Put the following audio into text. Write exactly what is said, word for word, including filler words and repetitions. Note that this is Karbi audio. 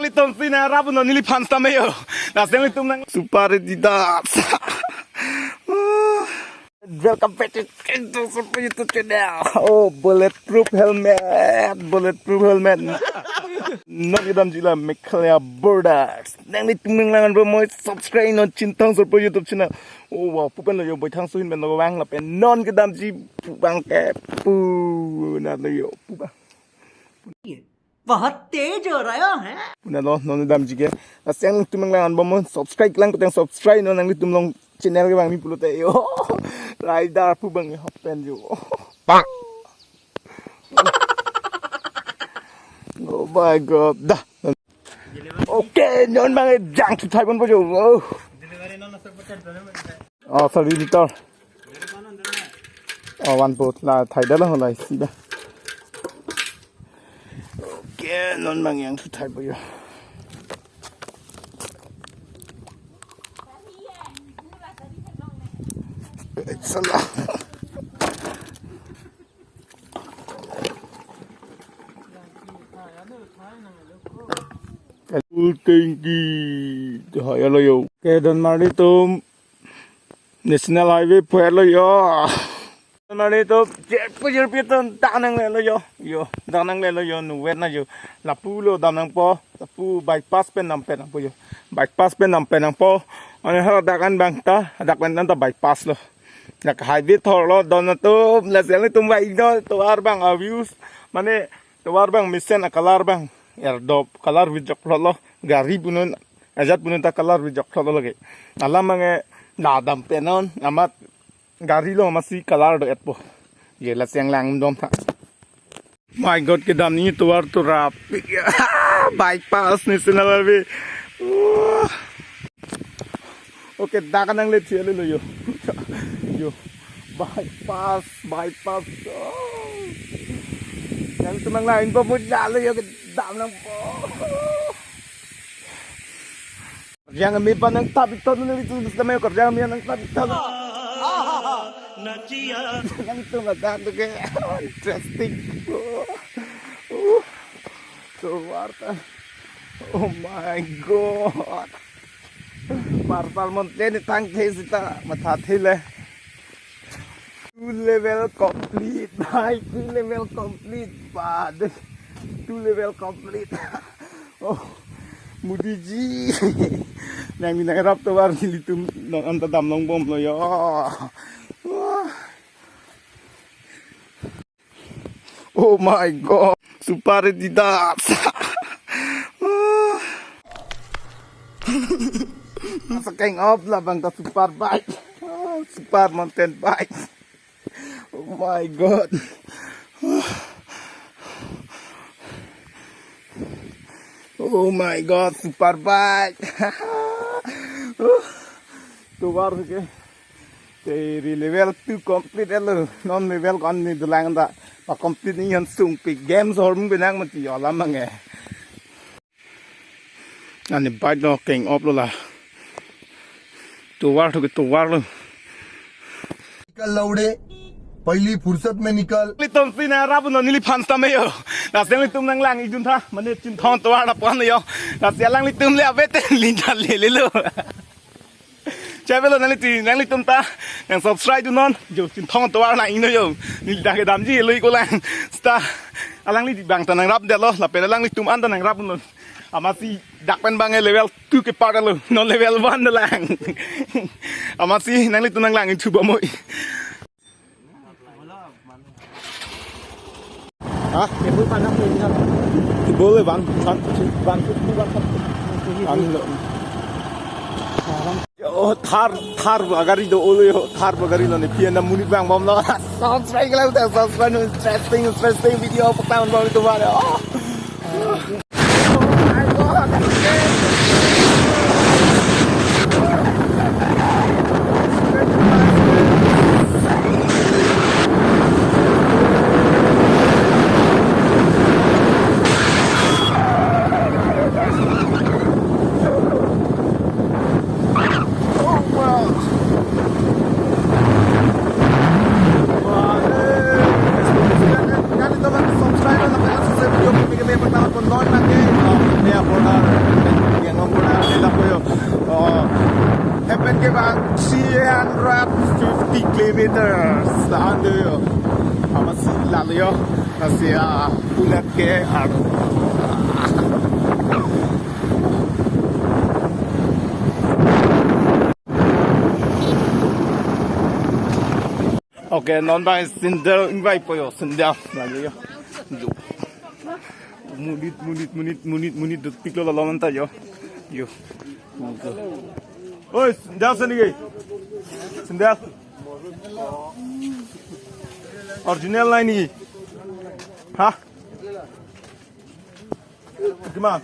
Nanglitum si nangrap non neli fans tame yo. Lasi nanglitum nang super Adidas. Welcome back to Chintong Sorpo YouTube channel. Oh, bulletproof helmet, bulletproof helmet. Non kedamji la Meghalaya borders. Nanglitum nanglang bomnon subscribe non Chintong Sorpo YouTube channel. Oh wow, pu pen lo yo, Boithang Suhin pen lo vang lapen non kedamji pu abang ke pu na lo yo, pu abang. बहुत तेज हो रहा है। Pu na lo, non kedamji ke. Lasi nanglitum nanglang bomnon subscribe lang, koteng subscribe non nanglitum along channel ke abang ni pulote yo. Rider pu abang yo pen yo. Bang. Oh my God. Da. Okay, non abang jangthu thai ponpo yo. Oh. Oh, sorry, liter. Oh, one boat la thai da la hola isi da. Okay, non abang jangthu thai ponpo yo. Salah. Full tanki. Hai, halo yo. Ke don marli tum. National Highway pu helo yo. Mane to jerpi jerpi to dak nanglelo yo. Yo, dak nanglelo yo, nuvet na yo. Lapu lo dam nangpo, lapu bypass pen dam pen nangpo yo. Bypass pen dam pen nangpo. Ane ha dak an abang ta, dak pen ta bypass lo. Dak highway thor lo, don na to, lasi nanglitum vai do, tovar abang a views. Mane tovar abang mesen a color abang. Erdop color vijok lo lo. Gari punon, ajat punon ta color vijok lo lo lagi. Alam mange la dam penon, amat gari lo amatsi color do-etpo. Ye lasi nanglangdun tha. My God, kedam ni tovar to rap. Bypass National Highway. Wah. Okay, dak nanglethi lo yo. Yo. Bypass, bypass. Oh. Nanglitum nanglang bomnon lo yo, kedam nangpo. Kerjang kami pa nangtap ikton neli tu bisa mayo kerjang kami nangtap ikton. Nanglitum ladak tu ke interesting. Uh, so warta. Oh my God. Marpal monte ni tangke sita mathathe le. Two level complete, bhai, two level complete, bad. Two level complete. Oh, Modi ji. Nangli nangrap tovar nelitum non anta damlong bomlo yo. Wah. Oh my God, super Adidas. Wah. Masa king of labang ta super bike. Ah, super mountain bike. Oh my God. Oh my God, super bike. Tovar ke. Te ri level two complete lo. Non level ko-an ni dolang ta. Pa complete ni han sung pi games hor mung benang mati yo alam mange. Ani bike lo king of lo la. Tovar to ke tovar lo. निकल लौड़े, पहली फुर्सत में निकल। Nanglitum si nangrap non neli fans tame yo. Lasi nanglitum nanglang-idun tha, mane Chinthong tovar lapu-an yo. Lasi alanglitum le ave te linda lele lo. Chai avelo nangliti, nanglitum ta nang subscribe dunnon. Yo, Chinthong tovar lang-ino yo. Neli dak kedamji lui ko lang. Sita alangli abang ta nangrapdetlo, lapen alanglitum an ta nangrapnon. Amatsi dak pen abang level two ke par lo, non level one dolang. Amatsi nanglitum nanglang-ithu bomnon. Ha? Cable panak ko ini kan? Cable le one, one, one fifty, one fifty. Ano lo? Oh, Thar, Thar agari do-o lo yo, Thar agari lo ne, pian na monit vang bomlo. Subscribe lang ta, subscribe, interesting, interesting video paktan bomlo tovar. Oh. Meters, tahan dulu. Amatsi lalo yo. Nasi ya, pulat ke, aduh. Okay, non bai sandal ingvaipo yo, sandal. Lalo yo. Yo. Monit, monit, monit, monit, monit, dut piklo lalo manta yo. Yo. Oi, sandal sini ke? Sandal. Original nai ni. Ha? Gimana?